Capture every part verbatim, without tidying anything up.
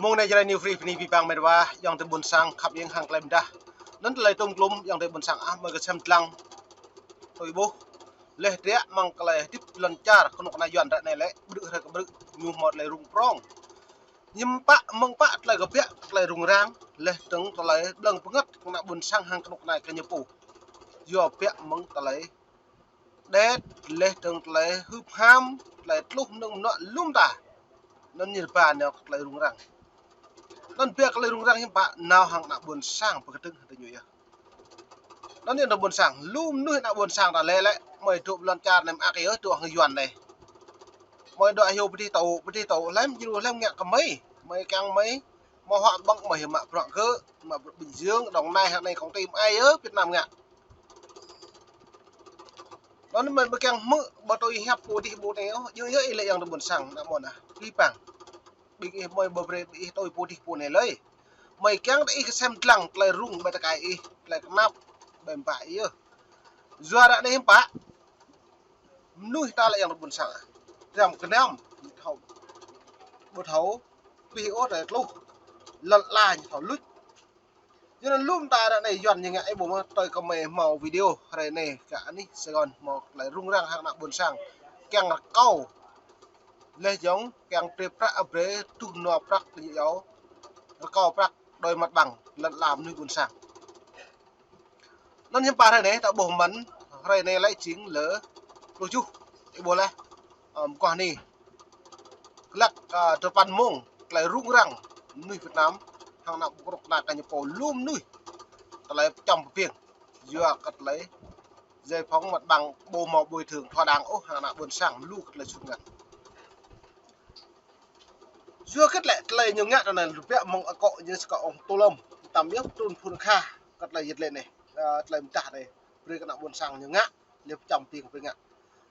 Mông anai Jrai New Free bơni abih bang met wa, ayŏng adơi ƀuôn sang khăp hing hăng tơlơi mơdah. Anŭn tơlơi tŏm klŏm ayŏng adơi ƀuôn sang ah, mơi kơsem lăng tui ƀuh. Laih tơbiă mơ̆ng tơlơi hơdip lŏn čar kơnuk kơna Yuan ră anai lĕ, ƀrư̆ hrơi kơ ƀrư̆ ñu hmâo tơlơi rŭng prong. Hiư̆m pă mơ̆ng pă tơlơi kơbiă, tơlơi rŭng răng, laih dơ̆ng tơlơi blơ̆ng bơngăt kơ ană ƀuôn sang hăng kơnuk kơna kơ ñu pô. Yua biă mơ̆ng tơlơi đet, laih dơ̆ng tơlơi hưp ham, tơlơi tluh mơnơ̆ng mơnuă lŏm ta. Anŭn ñu ba nao kơ tơlơi rŭng răng. Anŭn biă kơ tơlơi rŭng răng hiư̆m pă nao hăng ană ƀuôn sang pơkơdơ̆ng hăng tơ ñu yơh. Anŭn ñu ană ƀuôn sang, lu mơnuih ană ƀuôn sang ta lĕ lĕ, mơi dŏ ƀơi lŏn čar anai mơak yơh, dŏ hăng Yuan anai. Mơi dŏ hyu pơdih tŏ, pơdih tŏ, lăm jru lăm ngă kơ mơi, mơi kiăng mơi, mơi huă ƀơ̆ng mơi mă bruă gơ̆, mă bruă Bình Dương, Đồng Nai hăng anai công ty mơi yơh, Việt Nam ngă. Anŭn mơi ƀu kiăng hmư̆, ƀu tui hiăp pô dih pô anai ôh, yơh yơh ih lĕ ayŏng adơi ƀuôn sang, ană mơnuih ah, abih bang. Ƀing ih mơi ƀu brơi ƀing ih tui pô dih pô anai lơi. Mơi kiăng tơ ih kơsem lăng tơlơi rŭng ƀơi tơkai ih, tơlơi kơnăp ƀơi mơbah ih yơh. Yua ră anai hiư̆m pă, mơnuih ta lĕ ayŏng adơi ƀuôn sang ah, dram gơnam, ñu thâo, ƀu thâo pih ôh tơlơi tluh, lŏn ala ñu thâo luč. Yua anŭn lŏm ta ră anai Yuan ñu ngă ih ƀuh mơ̆, tui kơ mơi hmâo video hrơi anai kơ anih Sài Gòn hmâo tơlơi rŭng răng hăng ană ƀuôn sang. Kiăng rơkâo. Laih dơ̆ng kiăng brơi prăk, brơi tuh nua prăk kơ ñu yơh. Rơkâo prăk đòi mặt bằng lŏn ala mơnuih ƀuôn sang. Anŭn hiư̆m pă hrơi anai, ta ƀuh mơ̆n, hrơi anai lĕ jing lơ pluh tơjuh, ih ƀuh laih, ơ, mơguah anai. Glăk, ơ, dua păn mông, tơlơi rŭng răng, mơnuih Việt Nam, hăng ană ƀuôn kơnuk kơna kơ ñu pô lu mơnuih, tơlơi pơčăm pơpiêng, yua kơ tơlơi giải phóng mặt bằng ƀu hmâo bồi thường thỏa đáng ôh, hăng ană ƀuôn sang lu kơ tơlơi sut ngăn. Yua kơ tơlơi, tơlơi ñu ngă tơ anai, lu biă mơ̆ng akŏ ñu sơkŏ ong tơlŏm, tăm yơh trun phun kha, kơ tơlơi yơh lĕ anai, ơ, tơlơi mơdah anai, brơi kơ ană ƀuôn sang ñu ngă, lĕ pơčăm ping ping ngă.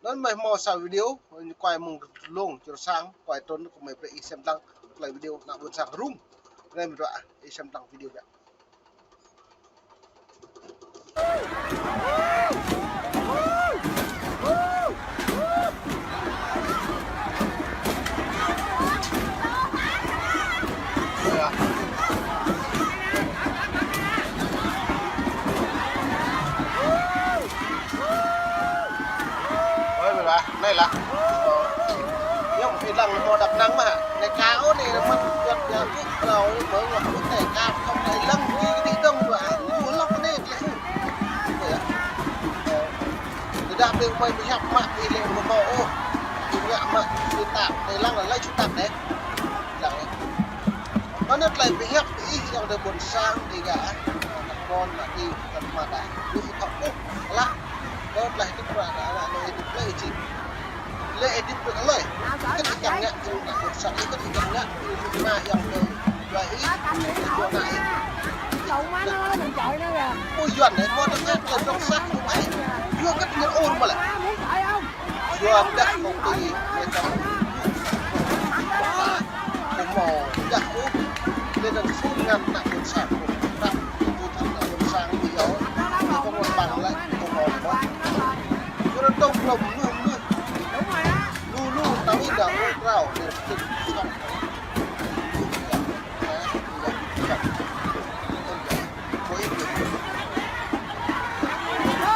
Anŭn mơi hmâo sa video, ñu kuai mơ̆ng lông čơr sang, kuai trun kơ mơi brơi ih sem lăng, tơlơi video ană ƀuôn sang rŭng. Anai mơi dŏ ah, ih sem lăng video biă. Ơi, mày là, này là. Yong, phi lăng mô Đà Nẵng mà. Này ca ôh, này là măng chuột, ya, kuk, rau, mơ, ngọc, kuk, này ca, không, này lăng, đi, đi, đông, mà, ngu, lăng, này, này. Dah ping pơi pơhiăp mă ih lĕ mơ̆ ôh. Ih ngă mă xuyên tạc, tơi lăng lĕ lĕ xuyên tạc đĕ. Lăng. Anŭn tơlơi pơhiăp ih ayŏng adơi ƀuôn sang ih gah. Ană ƀôn mă ih kăn mă đah. Ih thâo ôh. Lă. Kơ tơlơi hơdip ră anai, ană ih hơdip lĕ ih čih. Lĕ ih hơdip ră anai. Kơ ih kiăng ngă, ih ană ƀuôn sang, ih kơ ih kiăng ngă, ih mă ayŏng adơi. Yua ih, yua ană ih. Ơ, Yuan anai, mơ̆ tơlơi tơlơi dŏng sah kơ mơi. Yua kơ tơlơi ur mơ̆ lĕ. Yua dah công ty, mơi tơlơi. Kơ mơi dah ur. Lĕ đang sung ngăn ană ƀuôn sang. Ră, tui tui ană ƀuôn sang ƀu yua. Kơ mơi ƀăng lĕ, kơ mơi ƀăng. Yua dah dŏng lŏm mơnuih, mơnuih. Lu, lu, tơlơi dah ur krao. Lĕ tui tui.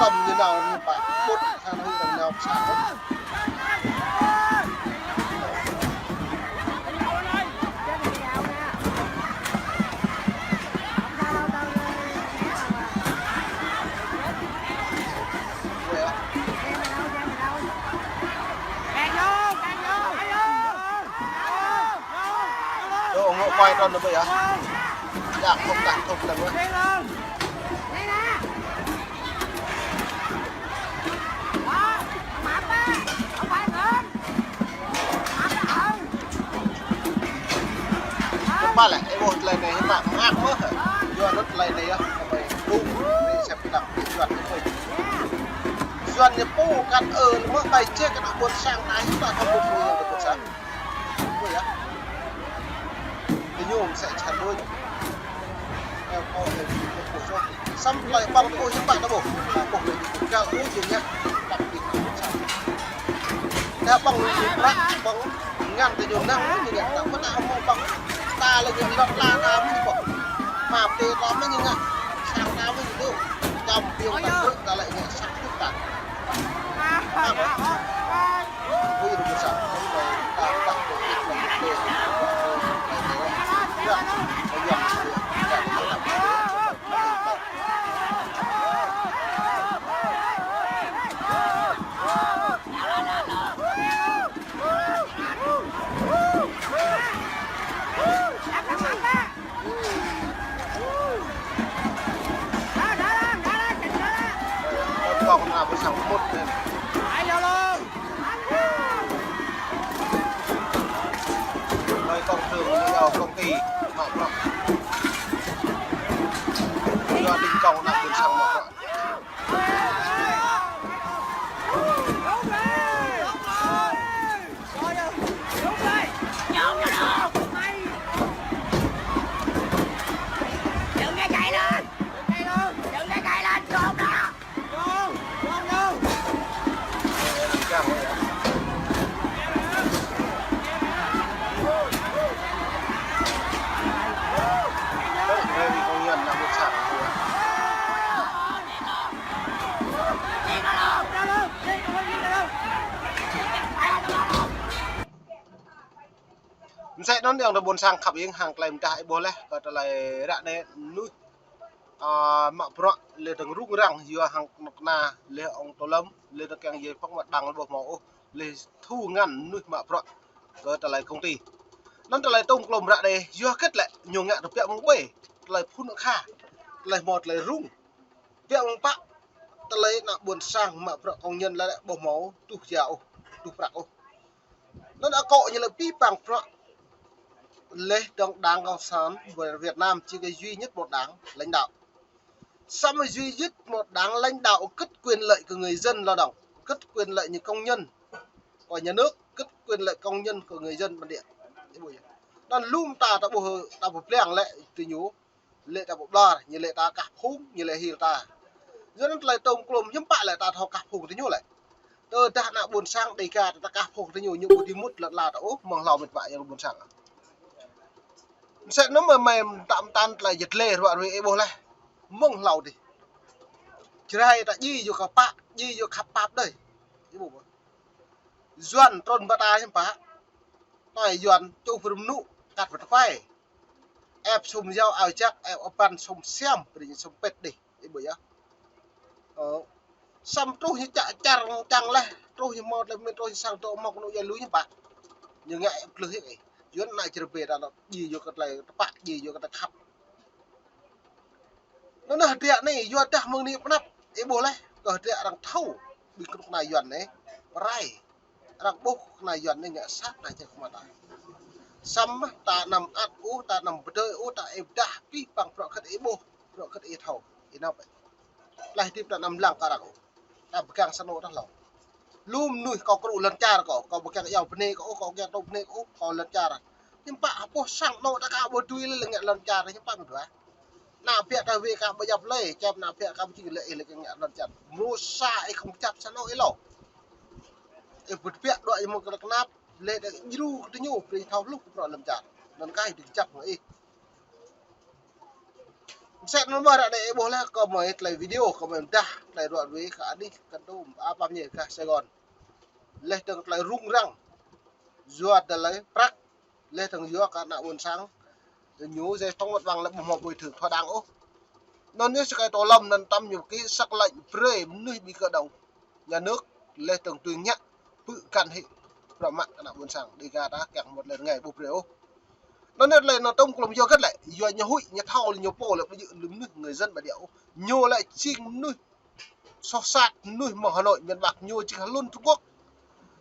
Tâm ñu nao ñu pă pŭt, hăng ñu nao pơsat. Ơ, ngŏ quay tròn được bây giờ. Đạp không, đạp không, đạp không. Kơpă lĕ, ih ƀuh tơlơi anai, hiư̆m pă mơak mơ̆ hă. Yua anŭn tơlơi anai yơh, kơ mơi ƀuh, mơi sem pơđăm, Yuan kơ mơi. Yuan ñu pô kăn ơ, mơ̆ ƀai čeh kơ ană ƀuôn sang ta, hiư̆m pă kơ ƀuôn ƀuôn, kơ ƀuôn sang. Ƀuh yơh. Kơ ñu mơ̆ sĕ čăn đôč. Ơ, kơ ơ, kơ ƀuôn sang. Săm tơlơi ƀơ̆ng kơ hiư̆m pă ta ƀuh. Ƀuh lĕ, kơ ơ, ñu ngă. Kăp ƀing ƀuôn sang. Dah ƀơ̆ng ñu prăk, ƀơ̆ng ngăn tơ ñu năng, ñu ngă. Ta mơ̆ ta hmâo ƀơ̆ng. Ta lĕ ñu lŏn la ta mĭn kŏ. Mă pê ta mĭn ñu ngă. Sang ta mĭn ñu. Čăm biêu ta krư̆ ta lĕ ñu sang krư̆ ta. Ui, ñu sang. Ta ta ta ta ta. Tông na ƀu sang mŭt. Ơi, công trường, công ty, họ, họ. Do đình công là bên sang họ. Mơsĕ anŭn yơh ta ƀôn sang khăp hiam hăng tơlơi mơdah ih ƀuh laih, kơ tơlơi ră anai mơnuih, a, mă bruă lĕ dơ̆ng rŭng răng yua hăng kơnuk kơna lĕ ong Tô Lâm, lĕ dơ̆ng kiăng yơh phŏng mă đang ƀu hmâo ôh, lĕ thu ngăn mơnuih mă bruă kơ tơlơi công ty. Anŭn tơlơi tôm klôm ră anai yua hơget lĕ ñu ngă tơbiă mơ̆ng ƀơi, tơlơi phun akha, tơlơi hmâo tơlơi rŭng. Biă mơ̆ng pă tơlơi ană ƀôn sang mă bruă công nhân lĕ ƀu hmâo tuh ja ôh, tuh prăk ôh. Anŭn akŏ ñu lĕ abih bang bruă lĕ dơ̆ng Đảng Cộng sản Việt Nam chỉ có duy nhất một đảng lãnh đạo. Samơ̆ duy nhất một đảng lãnh đạo cướp quyền lợi của người dân lao động, cướp quyền lợi những công nhân, của nhà nước, cướp quyền lợi công nhân của người dân bản địa. Anŭn lŏm ta, ta ƀuh, ta ƀuh pơblang lĕ tui ñu. Lĕ ta ƀu ƀlŏr, ñu lĕ ta kah phung, ñu lĕ hil ta. Yua anŭn tơlơi tôm klôm hiư̆m pă lĕ ta thâo kah phung tơ ñu lĕ. Tơdah ană ƀôn sang Dêga ta kah phung tơ ñu, ñu ƀu dưi mŭt lŏn la ta ôh, mơ̆ng hlâo mĕt wa yang ƀôn sang. Mơsĕ anŭn mơ̆ mơ̆ tam tan tơlơi jĕt lĕ ruă ruê ih ƀuh laih. Mơ̆ng hlâo dih. Jrai ta djai yua kơ pă, djai yua khăp pap đơi. Ih ƀuh ƀuh. Yuan trŭn ƀă ta hiư̆m pă. Tơlơi Yuan čuh brŭm nŭ, kăt ƀă tơpai. Ĕp sum yâo ao jak, ĕp aban sum siam, brơi ñu sum pĕt dih, ih ƀuh yơh. Ơ. Samơ̆ truh ñu čă čar čang laih, truh ñu hmâo tơlơi mĭn, truh ñu sang dŏ hmâo kơnuk djuai lu ñu ƀă. Ñu ngă ĕp glưh yơh ih. Yuan ană čar ƀe ta lŏ djai yua kơ tơlơi tơpă, djai yua kơ tơlơi khăp. Anŭn hơdră anai, yua dah mơ̆ng anai pơanăp, ih ƀuh laih, kơ hơdră arăng thâo, ƀing kơnuk kơna Yuan anai, pơrai. Arăng ƀuh kơna Yuan anai ngă sat ană čar kơ mơta. Samơ̆ ta anăm ăt ôh, ta anăm pơdơi ôh, ta ih pơdah abih bang bruă hơget ih ƀuh, bruă hơget ih thâo, ih nao bĕ. Tơlơi hơdip ta anăm lăng kơ arăng ôh. Ta pơgang sang anŏ ta hlâo. Lu mơnuih kâo krŭ lŏn čar kâo, kâo pơgang iâu bơnai kâo ôh, kâo kiăng tŭ bơnai kâo ôh, kâo lŏn čar. Hiư̆m pă hơpŭ sang anŏ ta ka ƀu dưi lĕ ngă lŏn čar, hiư̆m pă mơ̆ dua. Ană biă ta wai ka ƀu djăp lơi, čăm ană biă ka ƀu dưi lĕ ih lĕ ngă lŏn čar. Mrô sa ih khŏm djăp sang anŏ ih hlâo. Ih ƀu tơbiă dŏ ih mơ̆ng kơnăp, lĕ đa djru kơ tơ ñu, brơi thâo hluh kơ bruă lŏn čar. Anŭn kơ ih dưi djăp hăng ih. Mơsĕ anŭn mơ̆ ră anai ih ƀuh laih kơ mơi tơlơi video, kơ mơi mơdah tơlơi ruă ruê kơ anih kơ tôm, apa mơñai gah Sài Gòn. Laih dơ̆ng tơlơi rŭng răng. Yua tơlơi prăk. Laih dơ̆ng yua kơ ană ƀôn sang. Tơ ñu giải phóng mặt bằng lĕ ƀu hmâo bồi thường thỏa đáng ôh. Anŭn yơh sơkai Tô Lâm anŭn tăm ñu ký sắc lệnh brơi mơnuih ƀing kơ đŏng nhà nước laih dơ̆ng tui ngă pơgăn hĭ bruă mă kơ ană ƀôn sang Dêga ta kiăng mŭt lĕ rơngai ƀu brơi ôh. Anŭn yơh tơlơi anŭn tôm klôm yua hơget lĕ, yua ñu huĭ, ñu thâo lĕ ñu pô lĕ ƀu djơ̆ lu mơnuih người dân bản địa ôh. Ñu lĕ jing mơnuih soh sat, mơnuih mơ̆ng Hà Nội, miền Bắc, ñu jing hlŭn Trung Quốc.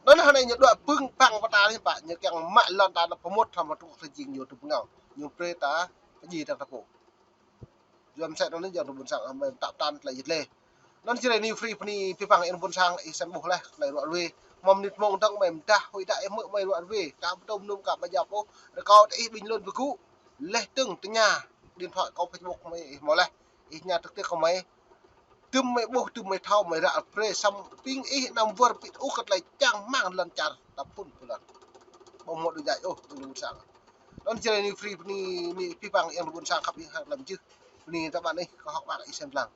Anŭn hơnai ñu dŏ pơ̆ng păng pơ ta anai pă, ñu kiăng mă lŏn ta anŭn pơmŭt hăng Trung Quốc ta jing ñu tŭ pơngao. Ñu brơi ta pơdjai ta tơpô. Yua mơsĕ anŭn yơh ană ƀôn sang, mơi tap tan tơlơi jĕt lĕ. Anŭn Jrai New Free bơni abih bang ană ƀôn sang, ih sem ƀuh laih tơlơi ruă ruê. Mơ̆ng mơnit mông dơ̆ng mơi mơdah, huĭ dah ih hmư̆ mơi ruă ruê. Ka ƀu tôm nŭm ka ƀu djăp ôh. Rơkâo tơ ih ƀing lŏn pơgŭ. Laih dơ̆ng tơña điện thoại kâo Facebook mơi ih hmâo laih. Ih tơña trực tiếp kơ mơi. Tơm mơi ƀuh, tơm mơi thâo, mơi ră brơi samơ̆ ƀing ih anăm wơr bĭt ôh kơ tơlơi čang rơmang lŏn čar ta phŭn pơlŏn. Ƀu hmâo đôč djai ôh, ƀing lŏn sang. Anŭn jrai anai free bơni, bơni pih păng yang ƀôn sang khăp ih hăng lăm jưh. Bơni tơ ƀăn ih kơ hŏk ƀă ih sem lăng.